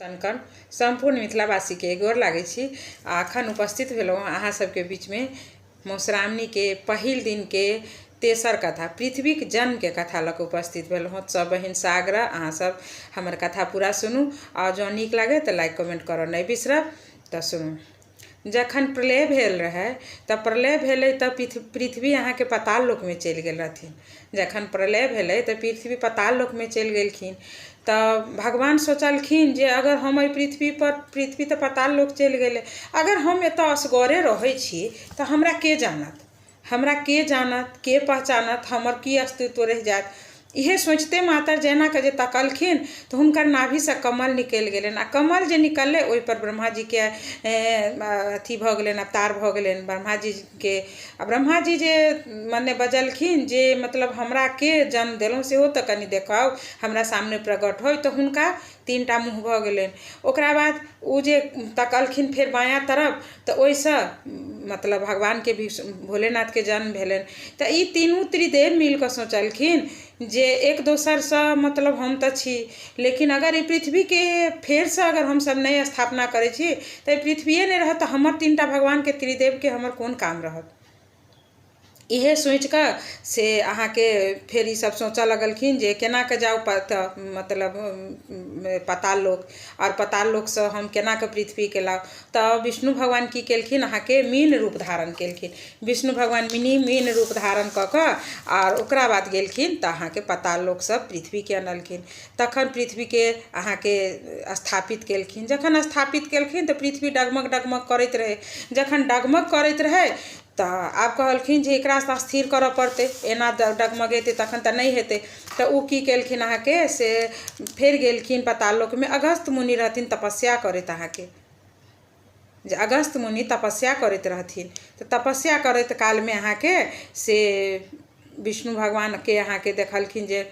तनकन सम्पूर्ण मिथिलावासीके गोर लागै छी। आ अखन उपस्थित भेलहुँ अहाँ सबके बीचमे मधुश्रावणीके पहिल दिनके तेसर कथा, पृथ्वीक जन्मके कथा लऽ कऽ उपस्थित भेलहुँ हँ। सब बहिन आग्रह, अहाँ सब हमर कथा पूरा सुनू आ जँ नीक लागै तऽ लाइक कमेंट करऽ नहि बिसरब। तऽ सुनू, जखन प्रलय भेल रहै तऽ प्रलय भेलै तऽ पृथ्वी अहाँके पताल लोकमे चलि गेल रहथिन। जखन प्रलय भेलै तऽ पृथ्वी पताल लोकमे चलि गेलखिन, तऽ भगवान सोचलखिन जे अगर हम एहि पृथ्वीपर, पृथ्वी तऽ पताल लोक चलि गेलै, अगर हम एतऽ असगरे रहै छी तऽ हमरा के जानत, हमरा के जानत, के पहचानत, हमर की अस्तित्व रहि जायत? इहे सोचिते मातर जेनाके जे तकलखिन तऽ हुनकर नाभिसँ कमल निकलि गेलनि। आ कमल जे निकललै, ओहिपर ब्रह्माजीके अथी भऽ गेलनि, अवतार भऽ गेलनि ब्रह्माजीके। आ ब्रह्माजी जे मने बजलखिन जे मतलब हमरा के जन्म देलहुँ सेहो तऽ कनि देखाउ, हमरा सामने प्रकट होइ। तऽ हुनका 3टा मुँह भऽ गेलनि। ओकरा बाद ओ जे तकलखिन फेर बायाँ तरफ, तऽ ओहिसँ मतलब भगवानके भी, भोलेनाथके जन्म भेलनि। तऽ ई तीनू त्रिदेव मिल कऽ सोचलखिन जे एक दोसरसँ मतलब हम तऽ छी, लेकिन अगर ई पृथ्वीके फेरसँ अगर हमसभ नहि स्थापना करै छी तऽ पृथ्वीए नहि रहत, तऽ हमर 3टा भगवानके, त्रिदेवके हमर कोन काम रहत? इहे सोचि कऽ से अहाँके फेर ईसभ सोचऽ लगलखिन जे केनाके जाउ तऽ मतलब पाताल लोक, आओर पाताल लोकसँ हम केनाके पृथ्वीके लाउ। तऽ विष्णु भगवान की केलखिन? अहाँके मीन रूप धारण केलखिन। विष्णु भगवान मिनी मीन रूप धारण कऽ कऽ आओर ओकरा बाद गेलखिन तऽ अहाँके पाताल लोकसँ पृथ्वीके अनलखिन। तखन पृथ्वीके अहाँके स्थापित केलखिन। जखन स्थापित केलखिन तऽ पृथ्वी डगमग डगमग करैत रहै। जखन डगमग करैत रहै तऽ आब कहलखिन जे एकरा स्थिर करऽ पड़तै, एना डगमगेतै तखन तऽ नहि हेतै। तऽ ओ की केलखिन अहाँके से फेर गेलखिन पाताल लोकमे। अगस्त मुनि रहथिन तपस्या करैत अहाँके, जे अगस्त मुनि तपस्या करैत रहथिन। तऽ तपस्या करैत कालमे अहाँके से विष्णु भगवानके अहाँके देखलखिन जे